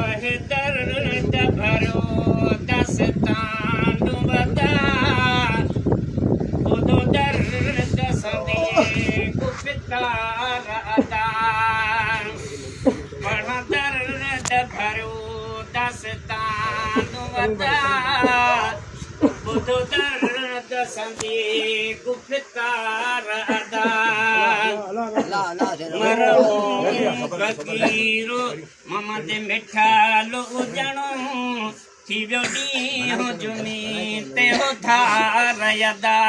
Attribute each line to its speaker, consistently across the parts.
Speaker 1: آهي درد ڀريو داستان ودا، ٻڌو درد سندي گفتار ادا. پڙهان درد ڀريو داستان ودا، ٻڌو درد سندي گفتار ادا. مرحوم فقير محمد مٺل اجڻو، ٿي ويو ڏينهن جمعي تي هو ڌار ادا.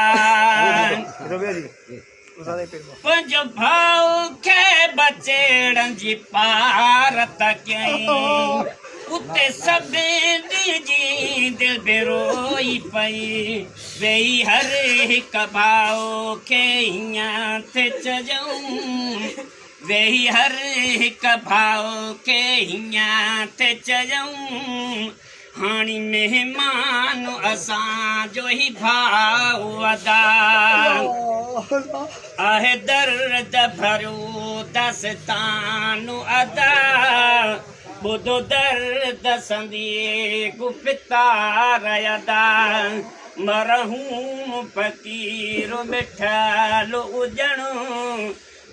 Speaker 1: پنهنجو ڀاء کي ٻچڙن جي پارت ڪيائين، اتي سڀني جي دل به روئي پئي. ويهي هر هڪ ڀاء کي هيئن ٿي چيائون، ويهي هر هڪ ڀاء کي هيئن ٿي چيائون، هاڻي مهمان اسان جو هي ڀاء ادا. آهي درد ڀريو داستان ادا، ٻڌو درد سندي گفتار ادا. مرحوم فقير مٺل اجڻ،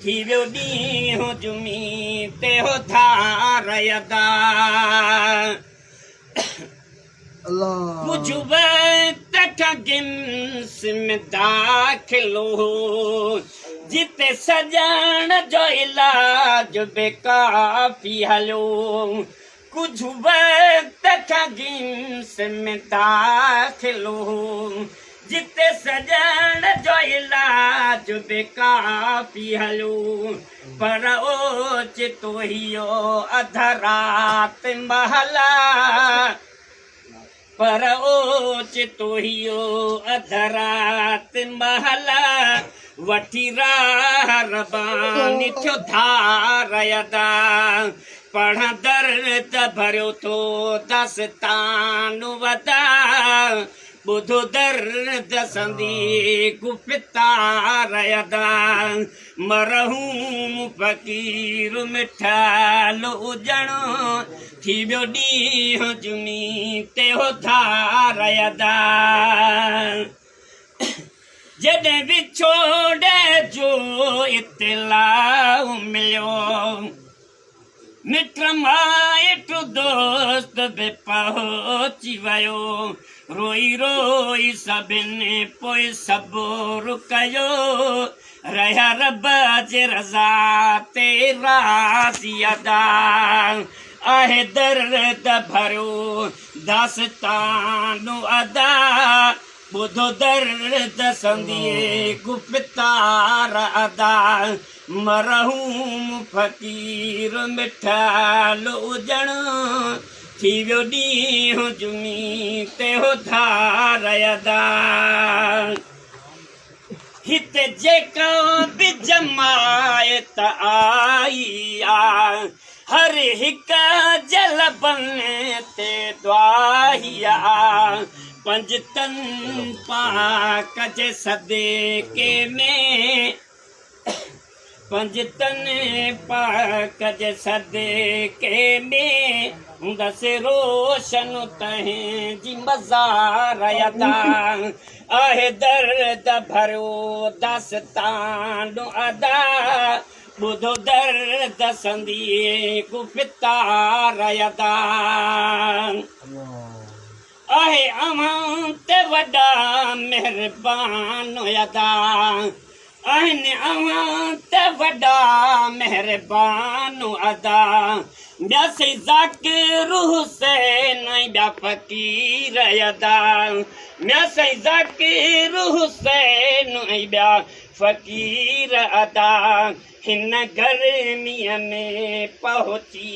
Speaker 1: ٿي ويو ڏينهن جمعي تي هو ڌار ادا. ڪجهه وقت کان گمس ۾ داخل هو، جتي سڄڻ جو علاج به ڪافي هليو. ڪجهه وقت کان گمس ۾ داخل هو، جتي سڄڻ جو علاج به ڪافي هليو. پر اوچتو هيو اڌ رات مهل، پر اوچتو هيو اڌ رات مهل، وٺي راهه رباني ٿيو ڌار ادا. پڙهان درد ڀريو ٿو داستان ودا، ٻڌو درد سندي گفتار ادا. مرحوم فقير مٺل اجڻ، ٿي ويو ڏينهن جمعي تي هو ڌار ادا. جڏهن وڇوڙي جو اطلاع مليو، مٽ مائٽ دوست به پهچي ويو. روئي روئي سڀن پوء صبر ڪيو، رهيا رب جي رضا تي راضي ادا. آهي درد ڀريو داستان ادا، ٻڌو درد سندي گفتار ادا. مرحوم فقير مٺل اجڻ، ٿي ويو ڏينهن جمعي تي هو ڌار ادا. هتي جيڪا به جماعت آئي آ، هر هڪ جي لبن تي دعا هي آ. پنجتن پاڪ جي صدقي ۾، پنجتن پاڪ جي صدقي ۾ هوندس روشن تنهن جي مزار ادا. آهي درد ڀريو داستان ادا، ٻڌو درد سندي گفتار ادا. آهي اوهان تي وڏا مهربان ادا، آهن اوهان تي وڏا مهربان ادا. ٻيا سائين ذاڪر حسين ۽ ٻيا فقير ادا، ميان سائين ذاڪر حسين ۽ ٻيا فقير ادا. هن گرميء ۾ پهچي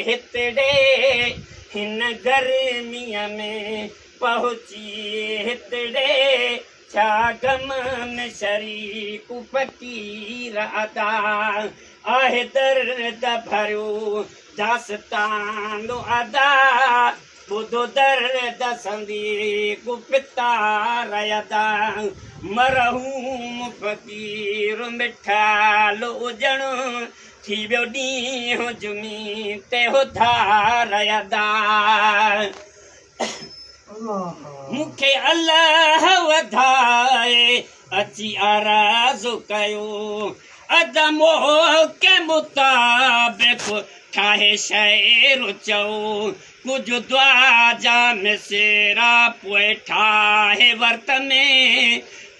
Speaker 1: هتڙي، هن گرميء ۾ پهچي هتڙي، ڇا غم ۾ شريڪ فقير ادا. آهي درد ڀريو داستان ادا، ٻڌو درد سندي گفتار ادا. مرحوم فقير مٺال اجڻ، ٿي ويو ڏينهن جمعي تي هو ڌار ادا. مون کي الله وڌائي اچي عرض ڪيو، ادا موقعي مطابق ٺاهي شعر چئو. ڪجهه دعا جا مصرع پوء ٺاهي ورتم،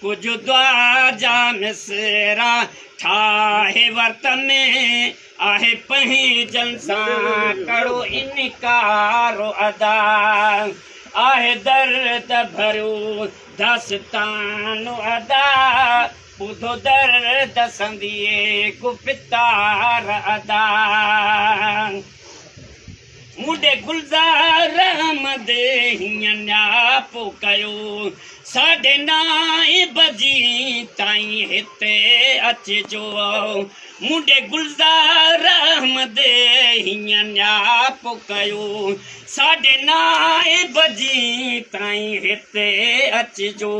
Speaker 1: ڪجهه دعا جا مصرع ٺاهي ورتم. آهي پنهنجن سان ڪڙو انڪار ادا. آهي درد ڀريو داستان ادا، ٻڌو درد سندي گفتار ادا. مون ڏي گلزار احمد هيئن نياپو ڪيو، ساڍي نائين بجي تائين هتي اچجو. مون ڏي گلزار احمد هيئن نياپو ڪيو، ساڍي نائين بجي تائين هتي اچجو.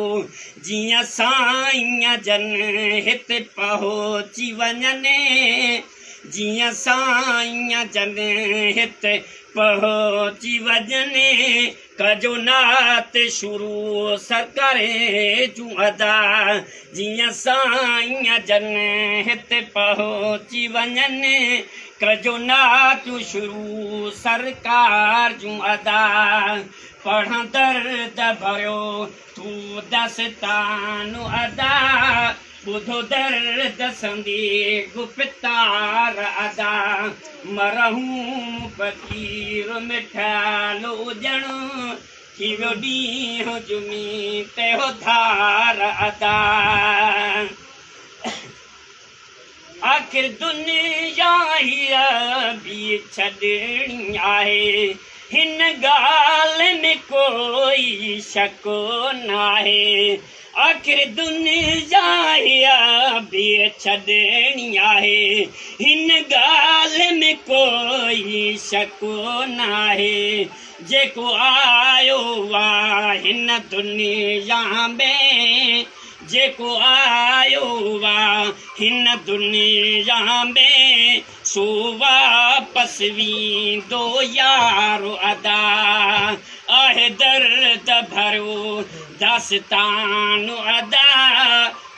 Speaker 1: جيئن سائين جن هتي پهچي وڃن، جيئن سائين جن هت پهچي وڃن. ڪجو نعت شروع سرڪار جون ادا، جيئن سائين جن هت پهچي وڃن. ڪجو نعت شروع سرڪار جون ادا. پڙهان درد ڀريو تون داستان ادا، ٻڌو درد سندي گفتار ادا. مرحوم فقير مٺالو ڄڻ، ٿي ويو ڏينهن جمعي تي هو ڌار ادا. آخر دنيا هيء به ڇڏڻي آهي، هن ڳالهه ۾ ڪوئي شڪ ناهي. آخر دنيا هيء به ڇڏڻي آهي، هن ڳالهه ۾ ڪوئي شڪ ناهي. جيڪو آيو آ هن دنيا ۾، جيڪو آيو آ هن دنيا ۾، سو واپس ويندو يار ادا. آهي درد ڀريو داستان ادا،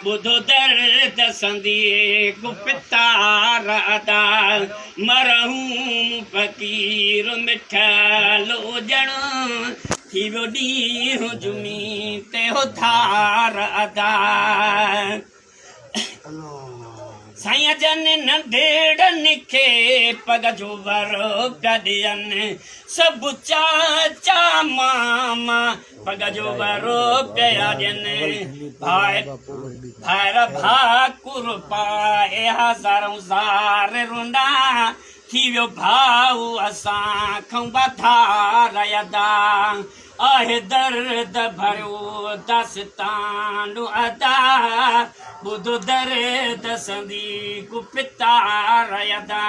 Speaker 1: ٻڌو درد سندي گفتار ادا. مرحوم فقير مٺل ڄڻ، ٿي ويو ڏينهن جمعي تي هو ڌار ادا. سائين جن ننڍڙن کي پڳ جو ور پيا ڏين، سڀ چاچا ماما پڳ جو ور پيا ڏين. ڀائر ڀاڪر پائي هزارون زار رندا، ٿي ويو ڀاء اسان کان ڌار ادا. آهي درد ڀريو داستان ادا، ٻڌو درد سندي گفتار ادا.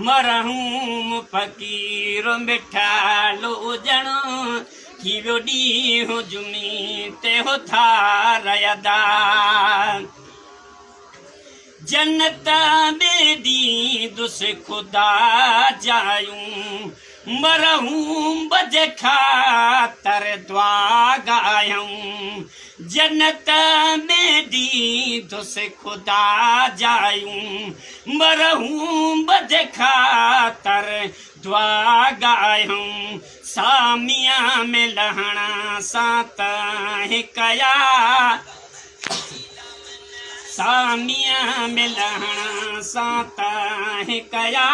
Speaker 1: مرحوم فقير مٺالو ڄڻ، ٿي ويو ڏينهن جمعي تي هو ڌار ادا. جنت ۾ ڏيندس خدا جايون، مرحوم جي خاطر دعا ڳايون. جنت ۾ ڏيندس خدا جايون، مرحوم جي خاطر دعا ڳايون. ساميء ۾ لهڻ سان تنهن ڪيا. ساميء ۾ لهڻ سان تنهن ڪيا.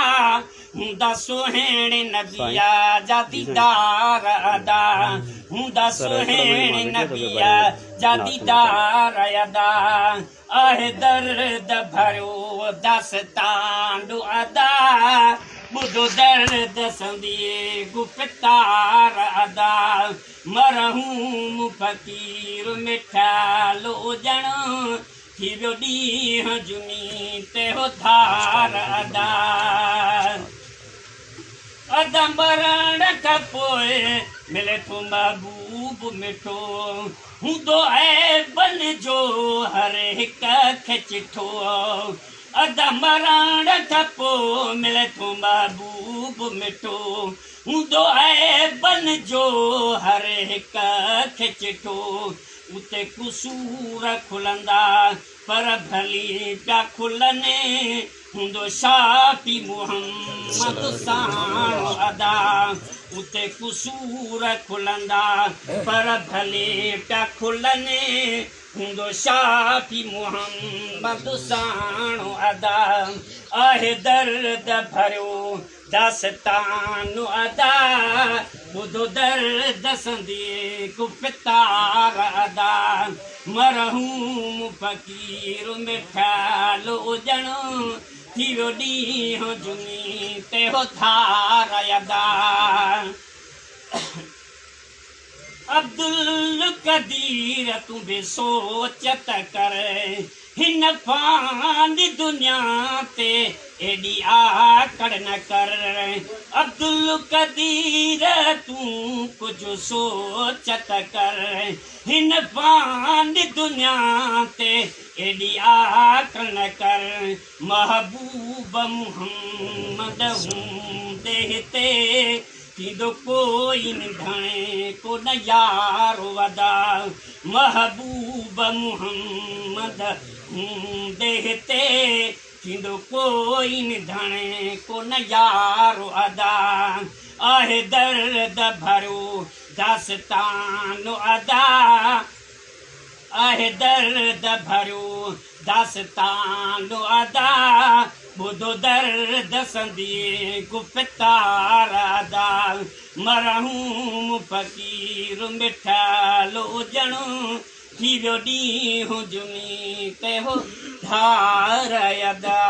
Speaker 1: هوندا سهڻي نبيء جا ديدار ادا. هوندا سهڻي نبيء جا ديدار ادا. آهي درد ڀريو داستان ادا. ٻڌو درد سندي گفتار ادا. مرحوم فقير مٺل اڄڻ ٿي ويو ڏينهن جمعي تي هو ڌار ادا. ادا مرڻ کان پوء ملي ٿو محبوب مٺو هوندو عيبن جو هر هڪ کي چٺو. ادا مرڻ کان پوء ملي ٿو محبوب مٺو هوندو عيبن جو هر هڪ کي چٺو. اتي قصور کلندا پر ڀلي پيا کلن هوندو شافي محمد ساڻ ادا. اتي قصور کلندا پر ڀلي پيا کلن هوندو شافي محمد ساڻ ادا. آهي درد ڀريو داستان ادا ٻڌو درد سندي گفتار ادا. مرحوم فقير مٺل اڄڻ ٿي ويو ڏينهن جمعي تي هو ڌار ادا. عبدالقدير تون به سوچ ته ڪر هن فاني دنيا تي ايڏي آڪڙ نه ڪر. عبدالقدير تون ڪجهه سوچ ته ڪر هن فاني دنيا تي ايڏي آڪڙ نه ڪر. محبوب محمد هوندي هتي ٿيندو ڪوئي نڌڻي ڪو نه يار ودا. محبوب محمد هوندي هتي ٿيندو ڪوئي نڌڻي ڪو نه يار ادا. آهي درد ڀريو داستان ادا. آهي درد ڀريو داستان ادا. ٻڌو درد سندي گفتار ادا. مرحوم فقير مٺل اڄڻ ٿي ويو ڏينهن جمعي تي هو ڌار ادا.